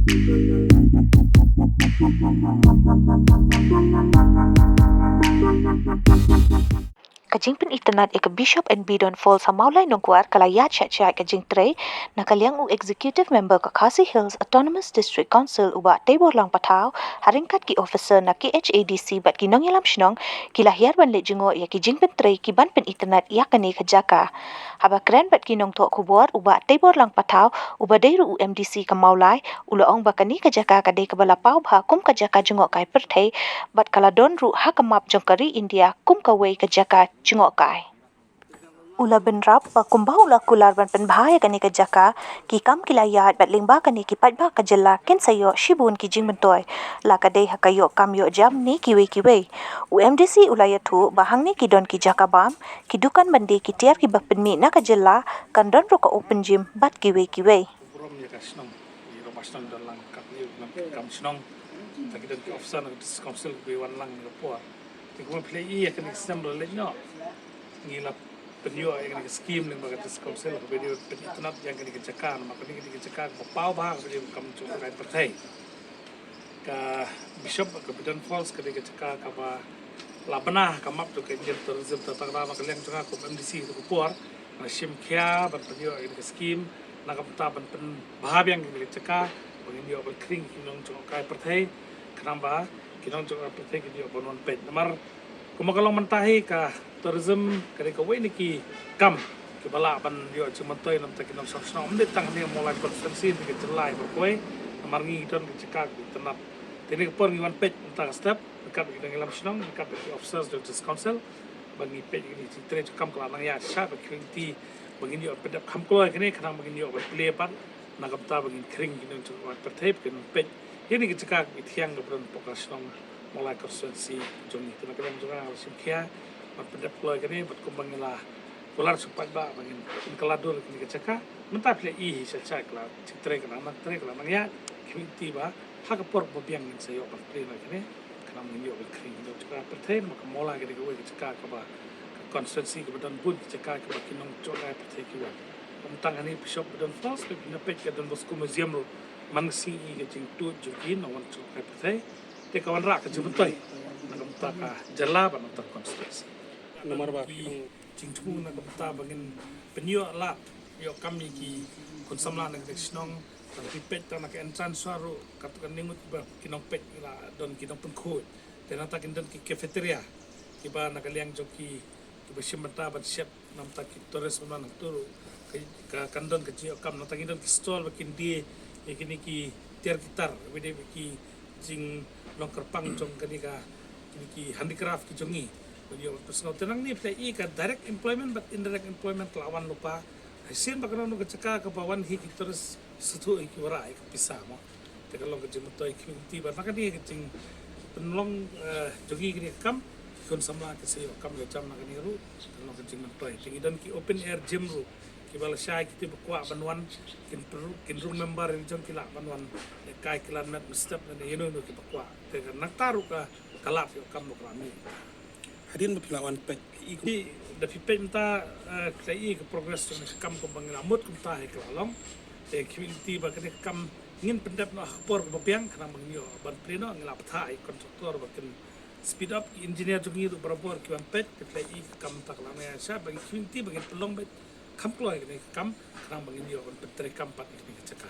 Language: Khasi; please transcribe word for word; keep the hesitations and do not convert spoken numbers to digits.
Ka jingpynitynnad ïa ka Bishop and Bedon Falls ha Mawlai Nongkwar ka la ïaid shah shah ka jingtrei na ka liang u Executive Member ka Khasi Hills Autonomous District Council u Bah Teibor Lang Pathaw, ha ryngkat ki officer na K H A D C bad ki nongïalam shnong, ki la hiar ban leit jngoh ïa ki jingpyntrei ki ban pynitynnad ïa kane ka jaka. Haba kren bad ki nongthoh khubor u Bah Teibor Lang Pathaw, uba dei ruh u M D C ka Mawlai, u la ong ba kane ka jaka ka dei kaba la paw bha kum ka jaka jngohkai pyrthei, bad ka la don ruh ha ka map jong ka ri India kum kawei ka jaka jngohkai. U la bynrap ba kumba u la kular ban pynbha ïa kane ka jaka, ki kam ki la ïaid bad lyngba kane ki paidbah ka jylla kin sa ïoh shibun ki jingmyntoi, la ka dei ha ka ïoh kam ïoh jam ne kiwei kiwei. U M D C u la ïathuh ba hangne ki don ki jaka bam, ki dukan bynta, ki tiar kiba pynmih na ka jylla, kan don ruh ka open gym bad kiwei kiwei. Burom ïa ka shnong, ïa ka shnong don lang kat ïa ka kam shnong. Ta ki don ki officer na ka district council kiba wan lang na ka por. Te kumba phi la ïohi ïa kane ka snem ba la leit noh, ngi la pynïoh ïa kane ka skim lyngba ka district council kaba dei ban pynitynnad ïa kane ka jaka, namar kane ka dei ka jaka kaba paw bha kaba dei ban kam jong ka pyrthei. Ka Bishop, ka Bedon Falls ka dei ka jaka kaba la bna ha ka map jong ka Indian tourism. Ta, ta ka daw na ka liang jong nga kum M D C ha ka por, nga shim khia ban pynïoh ïa kane ka skim na ka bynta ban pynbha biang ïa kane ka jaka ba ngin ïoh ban khring ki nongjngohkai pyrthei, khnang ba ki nongjngohkai pyrthei kin ïoh ban wan peit. Namar kumba ka long mynta hi, ka tourism ka dei kawei na ki kam kiba lah ban ïoh jingmyntoi na ka bynta ki nongshong shnong, ym dei tang hangne ha Mawlai constituency, ha ka jylla baroh kawei, namar ngi don ka jaka kaba itynnad. Te kane ka por ngi wan peit mynta ka step ryngkat bad ki nongïalam shnong, ryngkat bad ki officers jong district council, ba ngi peit ïa kane ka jingtrei jong ka kam ka la nang ïaid shai, ba ki lynti ba ngin ïoh pyndep kham kloi kane, khnang ba ngin ïoh ban plie pat na ka bynta ba ngin khring ki nongjngohkai pyrthei, ba kin peit ïa kane ka jaka kaba ithiang kaba don hapoh ka shnong Mawlai constituency jong ngi. Te na ka liang jong nga, nga la shim khia ban pyndep kloi kane, bad kumba ngi la kular sha u paidbah ba ngin pynkylla dur ïa kane ka jaka. Mynta phi la ïohi hi, shai shai ka la jingtrei ka la nang trei, ka la nang ïaid. Ki lynti ba ha ka por kaba biang ngin sa ïoh ban plie noh ïa kane, khnang ba ngin ïoh ban khring ki nongjngohkai pyrthei, namar ka Mawlai ka dei kawei ka jaka kaba, ka constituency kaba don bun ki jaka kiba ki nongjngohkai pyrthei ki wan. Ym tang hangne Bishop Bedon Falls, phi na peit ka Don Bosco Museum ruh, man ka sngi ka jingtuid jong ki nongjngohkai pyrthei. Te ka wanrah ka jingmyntoi na ka bynta ka jylla bad na ka bynta ka constituency. Namar ba ki jingjngoh na ka bynta ba ngin pynïoh lad ïoh kam ïa ki khun samla na ka shnong. Tang phi peit tang na ka entrance shuwa ruh, katto katne ngut ba ki nongpeit la don ki nongpynkhuid. Te nangta kin don ki cafeteria kiba na ka liang jong ki, kiba shim bynta ban shet na ka bynta ki tourist ban wan hangto ruh. Ka, ka, kan don ka jingïoh kam, nangta kin don ki stall ba kin die ïa kine ki tiar ki tar, ba dei ki jinglong kyrpang jong kane ka, kine ki handicraft ki jong ngi. Ban ïoh ban pynsngew. Te nangne phi la ïohi ka direct employment bad indirect employment ka la wan lypa. Shisien ba ka long ka jaka kaba wan hi ki tourist, sngewthuh hi ki wanrah hi ka pisa mo. Te ka long ka jingmyntoi, ki lynti ba na kane ka jingpynlong, eh, jong ngi kane ka kam, ki khun samla ki sa ïoh kam ïoh jam na kane ruh, ka long ka jingmyntoi. Te ngi don ki open air gym ruh, kiba lashai kito ba kwah ban wan, kin pynrung, kin rung member, ïa jong ki lah ban wan lehkai, ki lah met mynstep ne ïano ïano kiba kwah. Te ka nangta ruh ka, ka lad ïoh kam ruh ka la mih. Hadien ba phi la wan peit, i, da phi peit mynta, eh, phi la ïohi ka progress jong ka kam kumba ngi la mut kumta hi ka la long. Te ki lynti ba kane ka kam ngin pyndep noh ha ka por kaba biang, khnang ba ngin ïoh ban plie noh, ngi la bthah ïa ki contractor ba kin speed up, ki engineer jong ngi ruh barabor ki wan peit. Te phi la ïohi ka kam mynta ka la nang ïaid shai, ba ngi, ki lynti ba ngin pynlong beit kham kloi kane ka kam, khnang ba ngin ïoh ban pyntreikam pat ïa kane ka jaka.